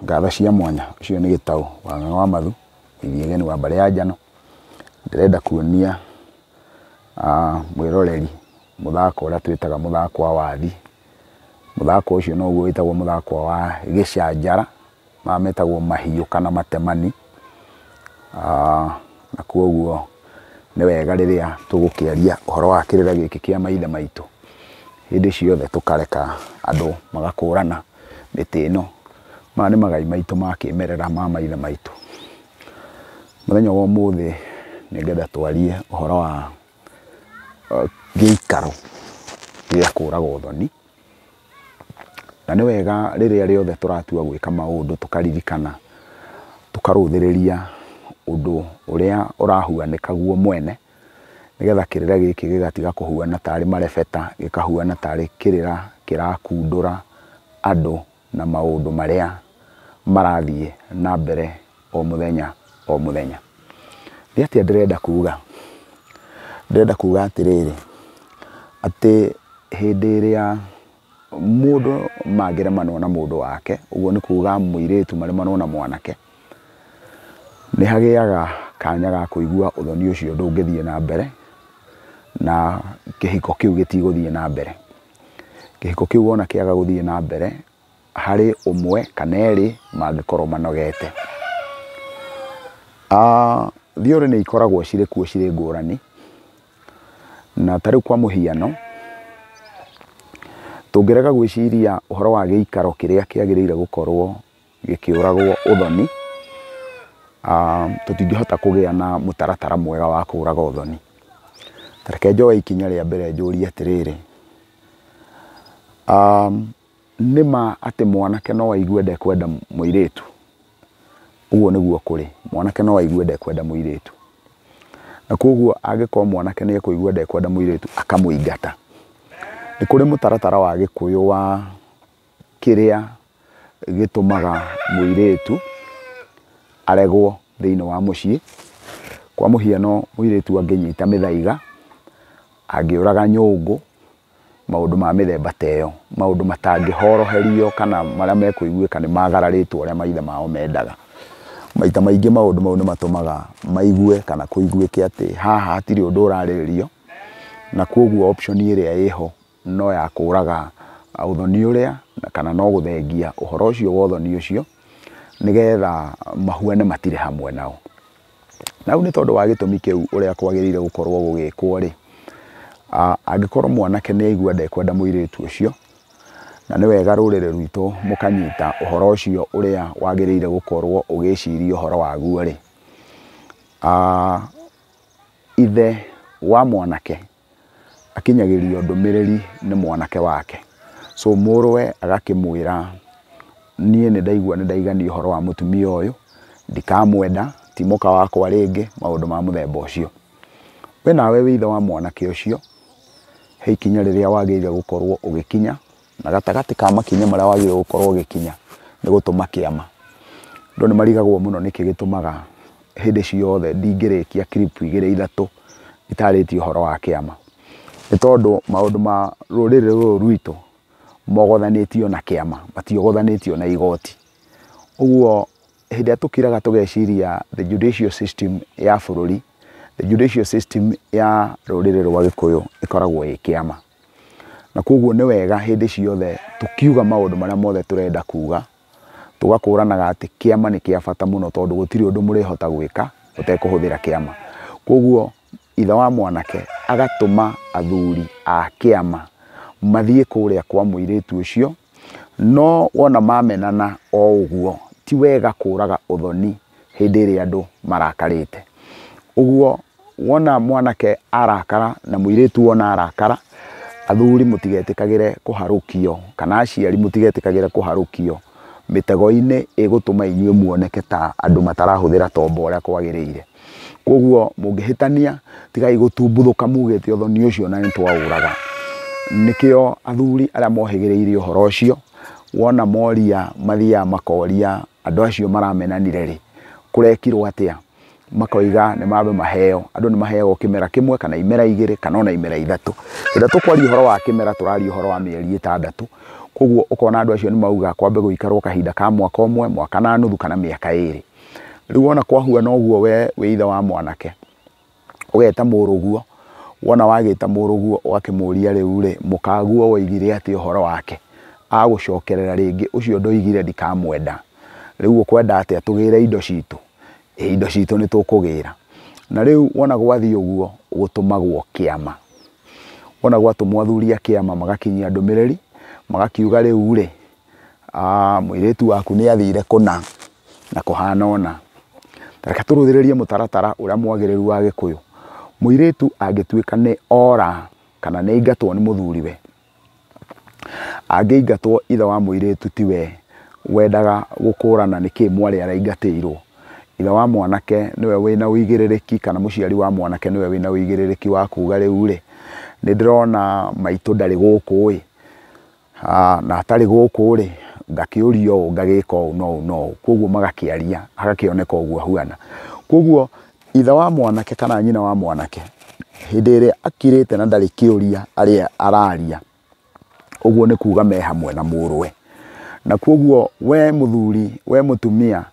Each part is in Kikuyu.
Ngatho cia mwanya ũcio nĩ Gĩtaũ wa Ng'ang'a wa Mathu, mũithiageni wa mbarĩ ya Njano. Ndĩrenda kuonia mwĩroreri mũthako ũrĩa twĩtaga mũthako wa wathi. Mũthako ũcio noguo wĩtagwo mũthako wa gĩcanjara, maya metagwo mahiũ kana matemani. Na koguo nĩ wega rĩrĩa tũgũkĩaria ũhoro wa kĩrĩra gĩkĩ kĩa maithe maitũ, hĩndĩ ciothe tũkareka andũ magakũrana mĩtĩ ĩno. Maya nĩ magai maitũ ma kĩmerera ma maithe maitũ. Mũthenya wa ũmũthĩ nĩ ngwenda twarie ũhoro wa gĩikaro gĩa kũraga ũthoni. Na nĩ wega rĩrĩa rĩothe tũratua gwĩka maũndũ tũkaririkana, tũkarũthĩrĩria ũndũ ũrĩa ũrahuanĩka guo mwene, nĩgetha kĩrĩra gĩkĩ gĩgatiga kũhuana tarĩ marebeta, gĩkahuana tarĩ kĩrĩra kĩrakundũra andũ na maũndũ marĩa marathiĩ na mbere o mũthenya o mũthenya. Nĩ atĩa ndĩrenda kuga? Ndĩrenda kuga atĩrĩrĩ, atĩ hĩndĩ ĩrĩa mũndũ mangĩremanwo na mũndũ wake, ũguo nĩ kuga mũirĩtu maremanwo na mwanake, nĩ hagĩaga kanya ga kũigua ũthoni ũcio ndũngĩthiĩ na mbere, na kĩhiko kĩu gĩtigũthiĩ na mbere. Kĩhiko kĩu wona kĩaga gũthiĩ na mbere, harĩ ũmwe kana erĩ mangĩkorwo manogete. Theory nĩ ikoragwo cirĩ kuo cirĩ ngũrani, na ta rĩu kwa mũhiano, tũngĩrega gwĩciria ũhoro wa gĩikaro kĩrĩa kĩagĩrĩire gũkorwo gĩkĩũragwo ũthoni, tũtingĩhota kũgĩa na mũtaratara mwega wa kũraga ũthoni. Ta reke njoe ikinya rĩa mbere njũrie atĩrĩrĩ, nĩ ma atĩ mwanake no aigue ndekwenda mũirĩtu? Ũguo nĩguo kũrĩ, mwanake no aigue ndekwenda mũirĩtu. Na koguo angĩkorwo mwanake nĩ ekũigua ndekwenda mũirĩtu akamũingata. Nĩ kũrĩ mũtaratara wa Gĩkũyũ wa kĩrĩa gĩtũmaga mũirĩtu aregwo thĩinĩ wa mũciĩ. Kwa mũhiano mũirĩtu angĩnyita mĩthaiga, angĩũraga nyũngũ, maũndũ ma mĩthemba ta ĩyo, maũndũ matangĩhoroherio kana marĩa mekũiguĩka nĩ magararĩtwo ũrĩa maithe mao mendaga. Maita maingĩ maũndũ mau nĩ matũmaga maigue kana kũiguĩke atĩ haha hatirĩ ũndũ ũrarĩrĩrio, na koguo option ĩrĩa ĩho no ya kũraga ũthoni ũrĩa kana no gũthengia ũhoro ũcio wa ũthoni ũcio, nĩgetha mahuane matirĩ hamwe nao. Na rĩu nĩ tondũ wa gĩtũmi kĩu ũrĩa kwagĩrĩire gũkorwo gũgĩkwo rĩ, angĩkorwo mwanake nĩ aigua ndekwenda mũirĩtu ũcio, na nĩ wega rũrĩrĩ rwitũ mũkanyita ũhoro ũcio ũrĩa wagĩrĩire gũkorwo ũgĩciria ũhoro waguo rĩ, ithe wa mwanake akinyagĩrio ndũmĩrĩri nĩ mwanake wake. So mũrũwe agakĩmwĩra, niĩ nĩ ndaigua nĩ ndaigania ũhoro wa mũtumia ũyũ, ndikamwenda, ti mũka wakwa rĩngĩ, maũndũ ma mũthemba ũcio. We nawe wĩ ithe wa mwanake ũcio, he ikinya rĩrĩa wagĩrĩire gũkorwo ũgĩkinya, na gatagatĩ ka makinya marĩa wagĩrĩire gũkorwo ũgĩkinya nĩ gũtũma kĩama. Andũ nĩ marigagwo mũno nĩkĩ gĩtũmaga hĩndĩ ciothe ndingĩrĩkia clip igĩrĩ ithatũ itarĩtie ũhoro wa kĩama. Nĩ tondũ maũndũ ma rũrĩrĩ rũrũ rwitũ mogothanĩtio na kĩama, matiogothanĩtio na igoti. Ũguo hĩndĩ ĩrĩa tũkiraga tũgeciria the judicial system ya bũrũri, the judicial system ya rũrĩrĩ rwa Gĩkũyũ ĩkoragwo ĩ kĩama. Na koguo nĩ wega hĩndĩ ciothe tũkiuga maũndũ marĩa mothe tũrenda kuga, tũgakũranaga atĩ kĩama nĩ kĩa bata mũno tondũ gũtirĩ ũndũ mũrĩhota gwĩka ũtekũhũthĩra kĩama. Koguo ithe wa mwanake agatũma athuri a kĩama mathiĩ kũrĩa kwa mũirĩtu ũcio, no wona mamenana o ũguo ti wega kũraga ũthoni hĩndĩ ĩrĩa andũ marakarĩte. Ũguo wona mwanake arakara na mũirĩtu wona arakara, athuri mũtigetĩkagĩre kũharũkio kana aciari mũtigetĩkagĩre kũharũkio mĩtego-inĩ ĩgũtũma inyuĩ muoneke ta andũ matarahũthĩra tombo ũrĩa kwagĩrĩire. Koguo mũngĩhĩtania tigai gũtumbuthũka mugĩte ũthoni ũcio na nĩ twaũraga. Nĩkĩo athuri arĩa mohĩgĩrĩire ũhoro ũcio, wona moria mathiaga makoria andũ acio maramenanire rĩ, kũrekirwo atĩa? Makoiga nĩ mambe maheo, andũ nĩ maheagwo kĩmera kĩmwe kana imera igĩrĩ kana ona imera ithatũ. Rĩrĩa tũkwaria ũhoro wa kĩmera tũraria ũhoro wa mĩeri ĩtandatũ. Koguo ũkona andũ acio nĩ mauga kwambe gũikarwo kahinda ka mwaka ũmwe, mwaka na nuthu kana mĩaka 2. Rĩu wona kwahuana ũguo we wĩ ithe wa mwanake ũgeta mũrũguo, wona wagĩta mũrũguo ũgakĩmũria rĩu rĩ mũkaguo woigire atĩ ũhoro wake agũcokerera rĩngĩ ũcio ndoigire ndikamwenda, rĩu ũkwenda atĩa tũgĩre indo citũ? Ĩ indo citũ nĩ tũkũgĩra. Na rĩu wona gwathiĩ ũguo gũtũmagwo kĩama. Wona gwatũmwo athuri a kĩama magakinyia ndũmĩrĩri magakiuga rĩu rĩ mũirĩtu waku nĩ athire kũna na kũhana ũna. Reke tũrũthĩrĩrie mũtaratara ũrĩa mwagĩrĩru wa Gĩkũyũ. Mũirĩtu angĩtuĩka nĩ ora kana nĩ aingatwo nĩ mũthuriwe, angĩingatwo ithe wa mũirĩtu tiwe wendaga gũkũrana nĩkĩ mwarĩ araingatĩirwo. Ithe wa mwanake nĩwe wĩna ũigĩrĩrĩki kana mũciari wa mwanake nĩwe wĩna ũigĩrĩrĩki wa kuga rĩu rĩ nĩ ndĩrona maitũ ndarĩ gũkũ ĩ, na atarĩ gũkũ rĩ ngakĩũrio ũũ ngagĩka ũũ na ũũ na ũũ. Koguo magakĩaria hagakĩoneka ũguo huana. Koguo ithe wa mwanake kana nyina wa mwanake hĩndĩ ĩrĩa akirĩte na ndarĩ kĩũria arĩa araria, ũguo nĩ kuga me hamwe na mũrũwe. Na koguo we mũthuri, we mũtumia,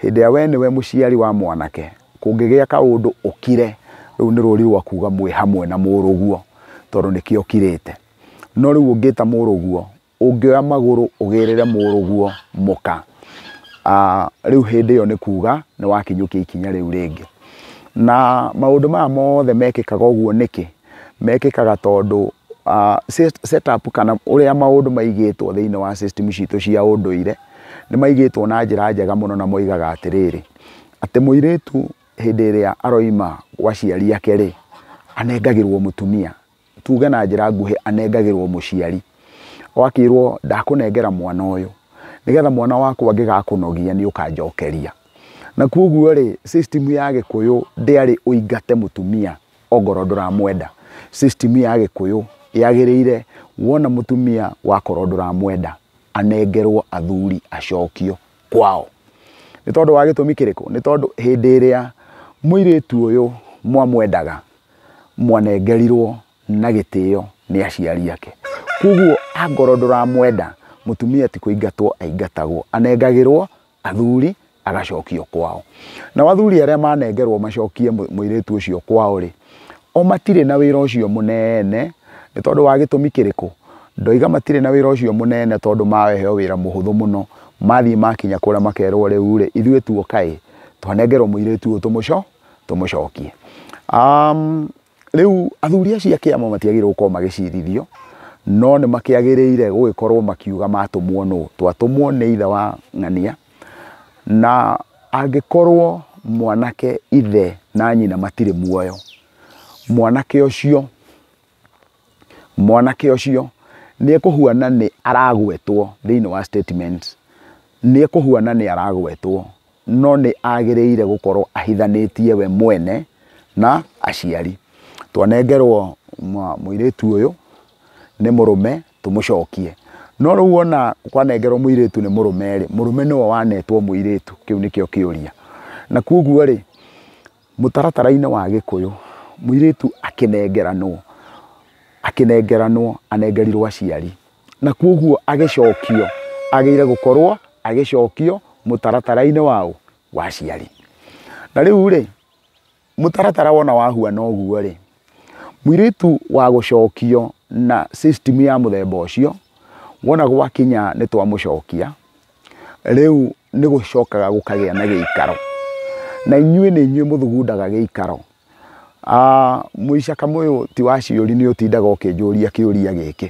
hĩndĩ ĩrĩa we nĩwe mũciari wa mwanake, kũngĩgĩa kaũndũ ũkire, rĩu nĩ rũri rwa kuga mwĩ hamwe na mũrũguo tondũ nĩkĩo ũkirĩte. No rĩu ũngĩta mũrũguo, ũngĩoya magũrũ ũgĩrĩre mũrũguo mũka, rĩu hĩndĩ ĩyo nĩ kuga nĩ wakinyũkia ikinya rĩu rĩngĩ. Na maũndũ maya mothe mekĩkaga ũguo nĩkĩ? Mekĩkaga tondũ setup kana ũrĩa maũndũ maigĩtwo thĩinĩ wa system citũ cia ũndũire nĩ maigĩtwo na njĩra njega mũno, na moigaga atĩrĩrĩ, atĩ mũirĩtu hĩndĩ ĩrĩa aroima gwa aciari ake rĩ, anengagĩrwo mũtumia, tuge na njĩra nguhĩ anengagĩrwo mũciari. Ũgakĩrwo ndakũnengera mwana ũyũ nĩgetha mwana wakwa angĩgakũnogia nĩ ũkanjokeria. Na koguo rĩ, system ya Gĩkũyũ ndĩarĩ ũingate mũtumia ongorwo ndũramwenda. System ya Gĩkũyũ yagĩrĩire wona mũtumia wakorwo ndũramwenda anengerwo athuri acokio kwao. Nĩ tondũ wa gĩtũmi kĩrĩkũ? Nĩ tondũ hĩndĩ ĩrĩa mũirĩtu ũyũ mwamwendaga mwanengerirwo na gĩtĩo nĩ aciari ake. Koguo angorwo ndũramwenda, mũtumia ti kũingatwo aingatagwo, anengagĩrwo athuri agacokio kwao. Na athuri arĩa manengerwo macokie mũirĩtu ũcio kwao rĩ, o matirĩ na wĩra ũcio mũnene. Nĩ tondũ wa gĩtũmi kĩrĩkũ? Ndoiga matirĩ na wĩra ũcio mũnene tondũ maheo wĩra mũhũthũ mũno. Mathiĩ makinya kũrĩa makerwo rĩu rĩ, ithuĩ tuoka ĩ, twanengerwo mũirĩtu ũyũ tũmũcokie. Rĩu athuri acio a kĩama matiagĩrĩirwo gũkorwo magĩcirithio, no nĩ makĩagĩrĩire gũgĩkorwo makiuga matũmwo nũ. Twatũmwo nĩ ithe wa ng'ania, na angĩkorwo mwanake ithe na nyina matirĩ muoyo, mwanake ũcio nĩ ekũhuana nĩ aragwetwo thĩinĩ wa statement, nĩ ekũhuana nĩ aragwetwo, no nĩ agĩrĩire gũkorwo ahithanĩtie we mwene na aciari. Twanengerwo mũirĩtu ũyũ nĩ mũrũme tũmũcokie. No rĩu wona kwanengerwo mũirĩtu nĩ mũrũme rĩ, mũrũme nĩwe wanetwo mũirĩtu, kĩu nĩkĩo kĩũria. Na koguo rĩ, mũtaratara-inĩ wa Gĩkũyũ mũirĩtu akĩnengeranwo anengerirwo aciari, na koguo agĩcokio agĩrĩire gũkorwo agĩcokio mũtaratara-inĩ wao wa aciari. Na rĩu rĩ, mũtaratara wona wahuana ũguo rĩ, mũirĩtu wa gũcokio na system ya mũthemba ũcio, wona gwakinya nĩ twamũcokia, rĩu nĩ gũcokaga gũkagĩa na gĩikaro. Na inyuĩ nĩ inyuĩ mũthugundaga gĩikaro. Mũica Kamũyũ ti wa ciũri nĩ ũtindaga ũkĩnjũria kĩũria gĩkĩ,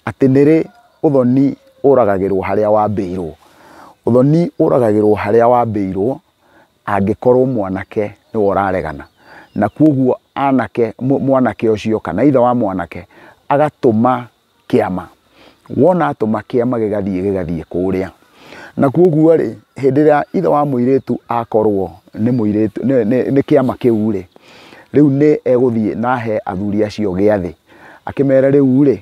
atĩ nĩrĩ ũthoni ũragagĩrwo harĩa wambĩirwo. Ũthoni ũragagĩrwo harĩa wambĩirwo angĩkorwo mwanake nĩwe ũraregana. Na koguo anake, mwanake ũcio kana ithe wa mwanake agatũma kĩama. Wona atũma kĩama gĩgathiĩ kũrĩa. Na koguo rĩ, hĩndĩ ĩrĩa ithe wa mũirĩtu akorwo nĩ mũirĩtu, nĩ kĩama kĩu rĩ, rĩu nĩ egũthiĩ na ahe athuri acio gĩathĩ, akĩmere rĩu rĩ,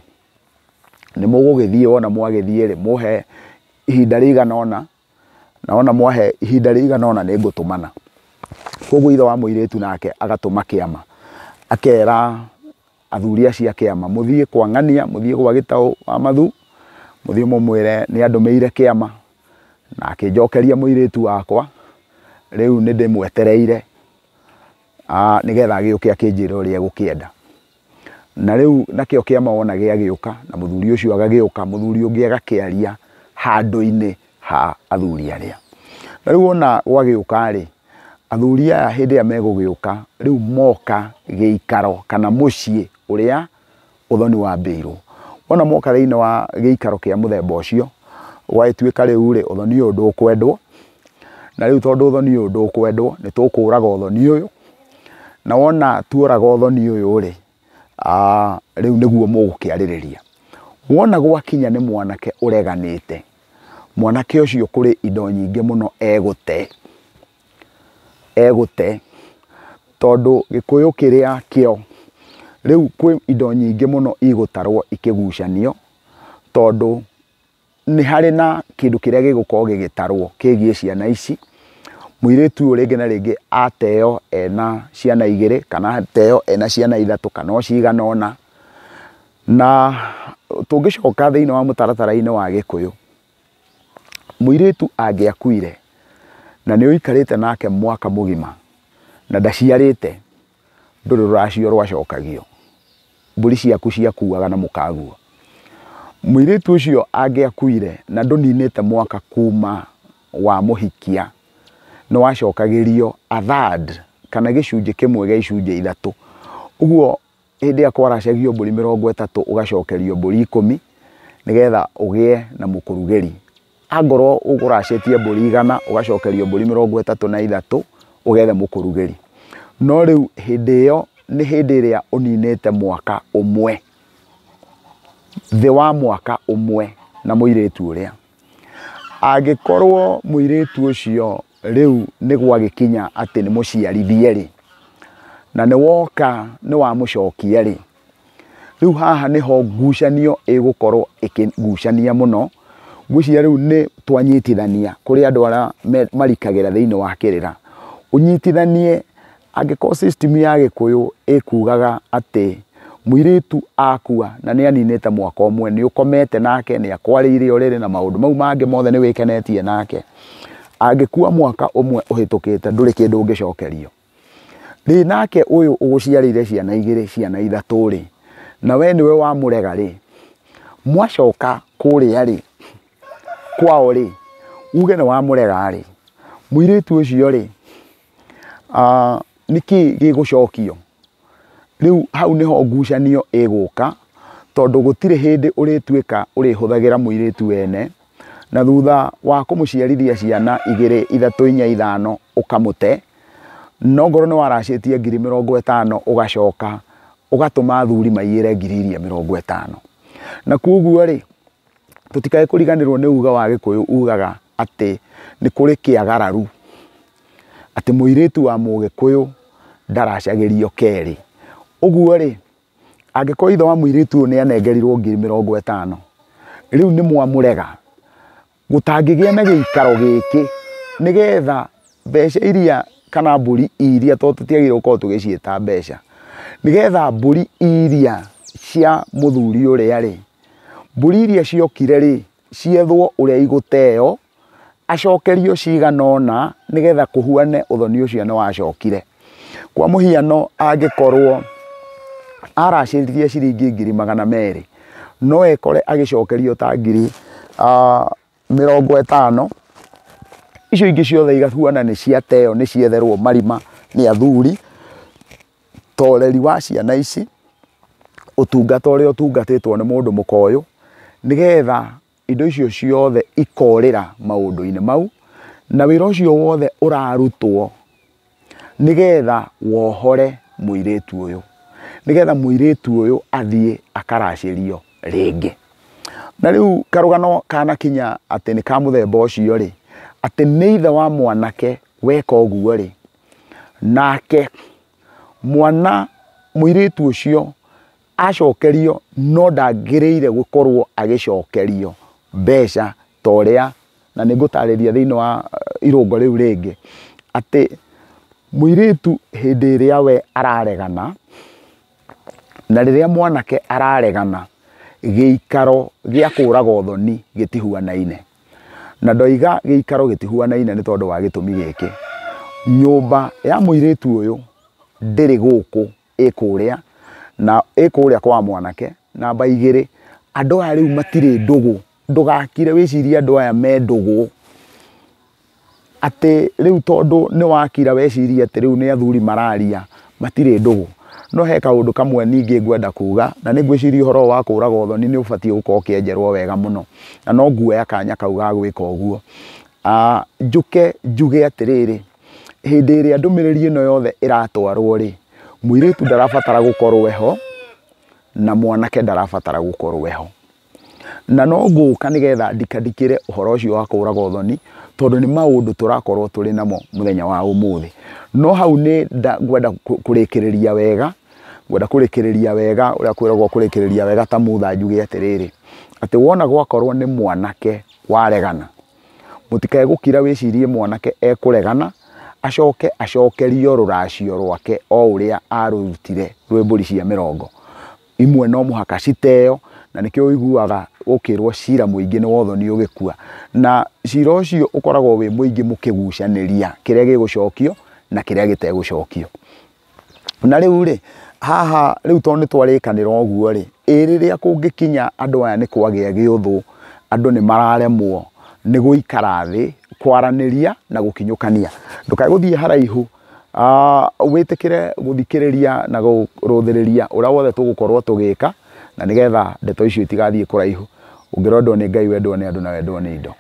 nĩ mũgũgĩthiĩ, wona mwagĩthiĩ rĩ, mũhe ihinda rĩigana ũna, na wona mwahe ihinda rĩigana ũna nĩ ngũtũmana. Koguo ithe wa mũirĩtu nake agatũma kĩama, akera athuri acio a kĩama, mũthiĩ kwa ng'ania, mũthiĩ gwa Gĩtaũ wa Mathu, Mũthiĩ mũmwĩre nĩ andũmĩire kĩama na akĩnjokeria mũirĩtu wakwa, rĩu nĩ ndĩmwetereire nĩgetha agĩũke akĩnjĩre ũrĩa egũkĩenda. Na rĩu nakĩo kĩama wona gĩagĩũka na mũthuri ũcio agagĩũka, mũthuri ũngĩ agakĩaria handũ-inĩ ha athuri arĩa. Na rĩu wona gwagĩũka rĩ, athuri aya hĩndĩ ĩrĩa megũgĩũka, rĩu moka gĩikaro kana mũciĩ ũrĩa ũthoni wambĩirwo. Wona moka thĩinĩ wa gĩikaro kĩa mũthemba ũcio, gwagĩtuĩka rĩu rĩ, ũthoni ũyũ ndũkwendwo, na rĩu tondũ ũthoni ũyũ ndũkwendwo, nĩ tũkũraga ũthoni ũyũ, na wona tuoraga ũthoni ũyũ rĩ, rĩu nĩguo mũgũkĩarĩrĩria. Wona gwakinya nĩ mwanake ũreganĩte, mwanake ũcio kũrĩ indo nyingĩ mũno egũte, egũte, tondũ gĩkũyũ kĩrĩa kĩo, rĩu kwĩ indo nyingĩ mũno igũtarwo ikĩgucanio, tondũ nĩ harĩ na kĩndũ kĩrĩa gĩgũkorwo gĩgĩtarwo kĩgiĩ ciana ici. Mũirĩtu ũyũ rĩngĩ na rĩngĩ ateo ena ciana igĩrĩ, kana ateo ena ciana ithatũ, kana o cigana ũna. Na tũngĩcoka thĩinĩ wa mũtaratara-inĩ wa gĩkũyũ, mũirĩtu angĩakuire na nĩ ũikarĩte nake mwaka mũgima na ndaciarĩte, ndũrĩ rũracio rwacokagio, mbũri ciaku ciakuaga na mũkaguo. Mũirĩtu ũcio angĩakuire na ndũninĩte mwaka kuma wa mũhikia, nĩ wacokagĩrio a third kana gĩcunjĩ kĩmwe gĩa icunjĩ ithatũ. Ũguo hĩndĩ ĩrĩa kwaracagio mbũri 30 ũgacokerio mbũri 10 nĩgetha ũgĩe na mũkũrugĩri. Angorwo ũkũracĩtie mbũri 100 ũgacokerio mbũri 33 ũgethe mũkũrugĩri. No rĩu hĩndĩ ĩyo nĩ hĩndĩ ĩrĩa ũninĩte mwaka ũmwe, thĩ wa mwaka ũmwe na mũirĩtu ũrĩa. Angĩkorwo mũirĩtu ũcio rĩu nĩ gwagĩkinya atĩ nĩ mũciarithie rĩ, na nĩ woka nĩ wamũcokia rĩ, rĩu haha nĩho ngucanio ĩgũkorwo ĩkĩgucania mũno. Ngwĩciria rĩu nĩ twanyitithania kũrĩ andũ arĩa marikagĩra thĩinĩ wa kĩrĩra, ũnyitithanie angĩkorwo system ya gĩkũyũ ĩkugaga atĩ mũirĩtu akua na nĩ aninĩte mwaka ũmwe, nĩ ũkomete nake, nĩ akwarĩire ũrĩrĩ na maũndũ mau mangĩ mothe nĩ wĩkenetie nake, angĩkua mwaka ũmwe ũhĩtũkĩte ndũrĩ kĩndũ ũngĩcokerio. Rĩ nake ũyũ ũgũciarĩire ciana igĩrĩ, ciana ithatũ rĩ, na we nĩwe wamũrega rĩ, mwacoka kũrĩa rĩ, kwao rĩ, uge nĩ wamũrega rĩ, mũirĩtu ũcio rĩ, nĩkĩ gĩgũcokio? Rĩu hau nĩho ngucanio ĩgũka, tondũ gũtirĩ hĩndĩ ũrĩtuĩka ũrĩhũthagĩra mũirĩtu wene, na thutha wa kũmũciarithia ciana 2, 3, 4, 5 ũkamũte, no ngorwo nĩ waracĩtie ngiri 50 ũgacoka ũgatũma athuri maiyĩre ngiri iria 50. Na koguo rĩ, tũtikae kũriganĩrwo nĩ uga wa gĩkũyũ ugaga atĩ nĩ kũrĩ kĩagararu, atĩ mũirĩtu wa mũgĩkũyũ ndaracagĩrio kerĩ. Ũguo rĩ, angĩkorwo ithe wa mũirĩtu ũyũ nĩ anengerirwo ngiri 50, rĩu nĩ mwamũrega, gũtangĩgĩa na gĩikaro gĩkĩ nĩgetha mbeca iria kana mbũri iria, tondũ tũtiagĩrĩirwo gũkorwo tũgĩciĩta mbeca, nĩgetha mbũri iria cia mũthuri ũrĩa rĩ, mbũri iria ciokire rĩ, ciethwo ũrĩa igũteo, acokerio cigana ũna nĩgetha kũhuane ũthoni ũcio nĩ wacokire. Kwa mũhiano angĩkorwo aracĩririe ciringi ngiri 200, no ekore agĩcokerio ta ngiri 50, icio ingĩ ciothe igahuana nĩ ciateo, nĩ cietherwo marima nĩ athuri, ta ũreri wa ciana ici, ũtungata ũrĩa ũtungatĩtwo nĩ mũndũ mũka ũyũ, nĩgetha indo icio ciothe ikorĩra maũndũ-inĩ mau, na wĩra ũcio wothe ũrarutwo nĩgetha wohore mũirĩtu ũyũ, nĩgetha mũirĩtu ũyũ athiĩ akaracĩrio rĩngĩ. Na rĩu karũgano kanakinya atĩ nĩ ka mũthemba ũcio rĩ, atĩ nĩ ithe wa mwanake weka ũguo rĩ, nake mwana mũirĩtu ũcio acokerio no ndagĩrĩire gũkorwo agĩcokerio mbeca ta ũrĩa, na nĩ ngũtarĩria thĩinĩ wa irũngo rĩu rĩngĩ, atĩ mũirĩtu hĩndĩ ĩrĩa we araregana na rĩrĩa mwanake araregana, Gĩikaro gĩa kũraga ũthoni gĩtihuanaine. Na ndoiga gĩikaro gĩtihuanaine nĩ tondũ wa gĩtũmi gĩkĩ. Nyũmba ya mũirĩtu ũyũ ndĩrĩ gũkũ, ĩ kũrĩa, na ĩ kũrĩa kwa mwanake. Namba igĩrĩ, andũ aya rĩu matirĩ ndũgũ. Ndũgakire wĩcirie andũ aya me ndũgũ, atĩ rĩu tondũ nĩ wakira wecirie atĩ rĩu nĩ athuri mararia, matirĩ ndũgũ. No he kaũndũ kamwe ningĩ ngwenda kuga, na nĩ ngwĩciria ũhoro wa kũraga ũthoni nĩ ũbatiĩ gũkorwo ũkĩenjerwo wega mũno, na no nguoya kanya kau ga gwĩka ũguo. Njũke njuge atĩrĩrĩ, hĩndĩ ĩrĩa ndũmĩrĩri ĩno yothe ĩratwarwo rĩ, mũirĩtu ndarabatara gũkorwo eho, na mwanake ndarabatara gũkorwo eho. Na no ngũka nĩgetha ndikandikĩre ũhoro ũcio wa kũraga ũthoni, tondũ nĩ maũndũ tũrakorwo tũrĩ namo mũthenya wa ũmũthĩ. No hau nĩ ngwenda kũrĩkĩrĩria wega, ngwenda kũrĩkĩrĩria wega ũrĩa kwĩragwo kũrĩkĩrĩria wega ta mutha njuge atĩrĩrĩ, atĩ wona gwakorwo nĩ mwanake waregana, mũtikae gũkira wĩcirie mwanake ekũregana, acoke acokerio rũracio rwake o ũrĩa arũrutire rwĩ mbũri cia mĩrongo. Imwe no mũhaka citeo, na nĩkĩo ũiguaga ũkĩrwo cira mũingĩ nĩ wothoni ũgĩkua. Na cira ũcio ũkoragwo wĩ mũingĩ mũkĩgucanĩria kĩrĩa gĩgũcokio na kĩrĩa gĩtegũcokio. Na rĩu rĩ, haha rĩu tondũ nĩ twarĩkanĩra ũguo rĩ, ĩ rĩrĩa kũngĩkinya andũ aya nĩ kwagĩa gĩũthũ, andũ nĩ mararemwo nĩ gũikara thĩ, kwaranĩria na gũkinyũkania. Ndũkae gũthiĩ haraihu, wĩtĩkĩre gũthikĩrĩria na kũrũthĩrĩria ũrĩa wothe tũgũkorwo tũgĩka, na nĩgetha ndeto icio itigathiĩ kũraihu. Ũngĩrendwo nĩ Ngai, wendwo nĩ andũ na wendwo nĩ indo.